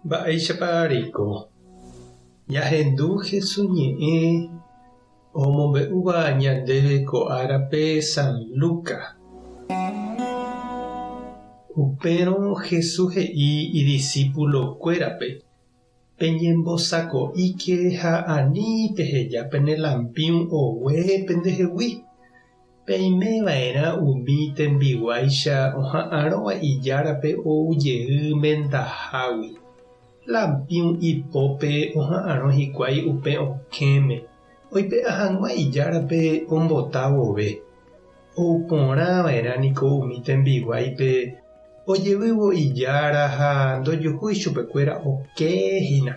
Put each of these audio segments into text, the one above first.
Mba'éichapa reiko? Ñahendu Jesús ñe'ẽ omombe'úva ñandéve ko árape San Lucas. Upérõ Jesús he'i idisípulokuérape, Peñembosako'íke ha ani peheja pene lampĩu ogue pendehegui. Peime va'erã umi tembiguáicha oha'arõva ijárape ou jey mendahágui. Lampĩu ipópe oha'arõ hikuái upe okẽme, oipe'a hag̃ua ijárape ombota vove. Ou porã va'erã niko umi tembiguáipe ojevývo ijára ha ndojuhúi chupekuéra oke hína.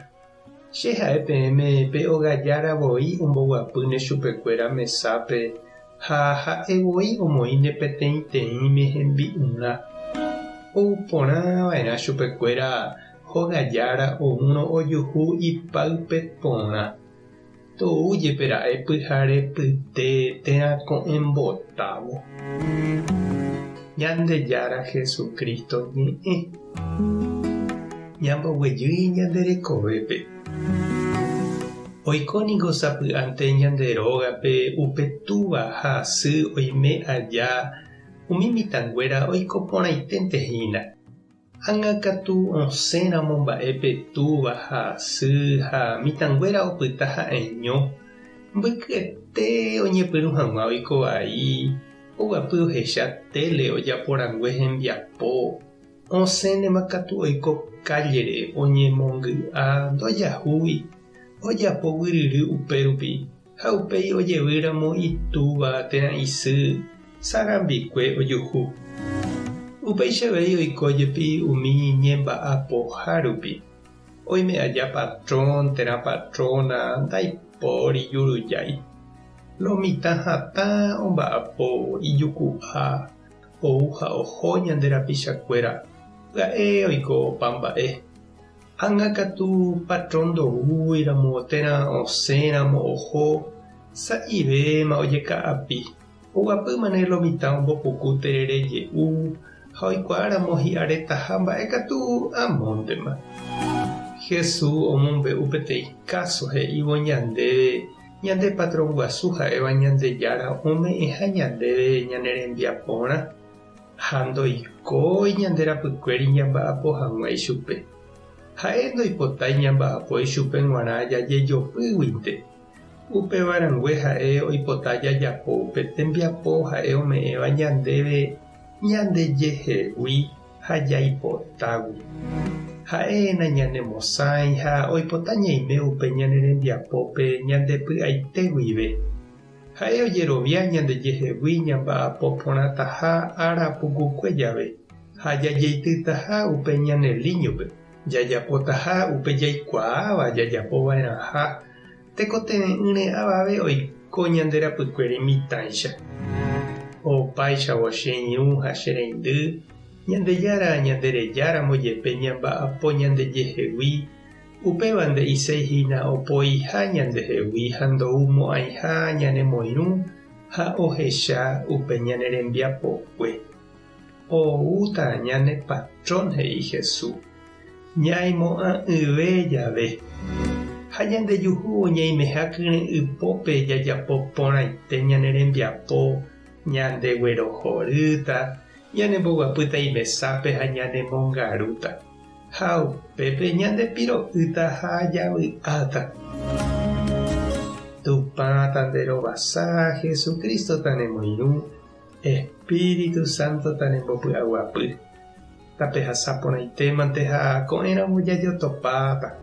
Che ha'e peẽme pe ogajára voi omboguapýne chupekuéra mesápe ha ha'e voi omoĩne peteĩteĩme hembi'urã. Ou porã va'erã chupekuéra hogajára oúrõ ojuhu ipáype porã. Tou jepe ra'e pyhare pyte térã ko'ẽmbotávo. Ñandejára Jesucristo ñe'ẽ. Ñamboguejy ñande rekovépe. Oiko niko sapy'ánte ñande rógape upe túva ha sy oime aja umi mitãnguéra oiko porãiténte hína. Ág̃a katu osẽramo mba'e pe túva ha sy ha mitãnguéra opyta ha'eño, mbykyete oñepyrũ hag̃ua oiko vai, oguapy ohecha téle ojapo rangue hembiapo, osẽnema katu oiko kállere oñemongy'a ndojahúi, ojapo guyryry upérupi ha upéi ojevýramo itúva térã isy sarambikue ojuhu. Upéicha avei oiko jepi umi ñemba'apoha rupi. Oime aja patrón térã patróna ndaipóri jurujái. Lo mitã hatã omba'apo ijuku'a ou ha oho ñande rapichakuéra, pya'e oiko opa mba'e. Ág̃a katu patrón ndoúiramo térã osẽramo oho, sa'ivéma ojeka'api. Oguapýmane lo mitã ombopuku terere je'u ha oikuaáramo hi'aretaha mba'e katu amóntema. Jesús omombe'u peteĩ káso he'ívo ñandéve ñande patrón guasu ha'éva Ñandejára ome'ẽha ñandéve ñane rembiaporã ha ndoikói ñande rapykuéri ñamba'apo hag̃ua ichupe. Ha'e ndoipotái ñamba'apo ichupe g̃uarã jajejopýguinte. Upéva rangue ha'e oipota jajapo upe tembiapo ha'e ome'ẽva ñandéve ñandejehegui ha jaipotágui. Ha'e nañanemosãi ha oipota ñaime upe ñane rembiapópe ñande py'aite guive. Ha'e ojerovia ñandejehegui ñamba'apo porãtaha ára pukukue jave ha jajeitytaha upe ñane líñope. Jajapotaha upe jaikuaáva jajapova'erãha tekotevẽ'ỹre avave oiko ñande rapykuere mitãicha. Opáichavo che irũ ha che reindy, Ñandejára ñanderejáramo jepe ñamba'apo ñandejehegui, upéva nde'iséi hína opoiha ñandehegui ha ndoumo'ãiha ñanemoirũ ha ohecha upe ñane rembiapokue. Oúta ñane patrón, he'i Jesús, ñaimo'ã'ỹve jave. Ha ñandejuhu ñaimeha kyre'ỹpópe jajapo porãite ñane rembiapo, ñandeguerohorýta, ñanemboguapýta imesápe ha ñanemongarúta. Ha upépe ñandepiro'ýta ha javy'áta. Tupã tanderovasa, Jesucristo tanemoirũ. Espíritu Santo tanembopy'aguapy. Tapehasa porãitémante ha ko'ẽramo jajotopáta.